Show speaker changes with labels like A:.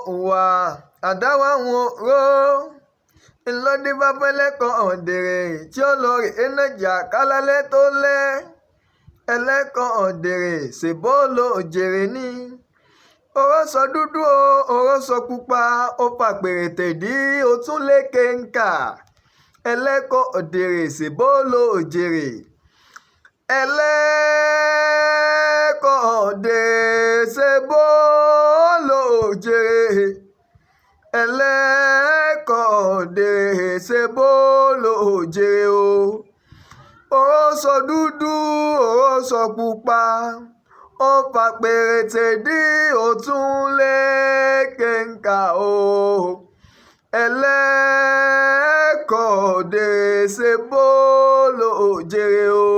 A: Hùwà àdáwáhùn ró ńlọ́dífá fẹ́lẹ́kọ̀ dèrè tí ó lọ rèé nájà kálálẹ́ tó lẹ́ ẹlẹ́kọ̀ dèrè ṣèbó ló jèrè ni. Ọ̀rọ̀ sọ dúdú o, ọ̀rọ̀ sọ pupa, ó fàpèrètè dí ó tún lékè ńkà. Ẹlẹ́kọ̀ dèrè ṣèbó ló jèrè. Ẹlẹ́kọ̀ dèrè ṣèbó ló jèrè. Ẹlẹ́kọ̀ dèrè ṣèbó ló jèrè o. Ọ̀rọ̀ sọ dúdú, ọ̀rọ̀ sọ pupa, ó fàpèrètè dí ó tún lékè ńkà o. Ẹlẹ́kọ̀ dèrè ṣèbó ló jèrè o.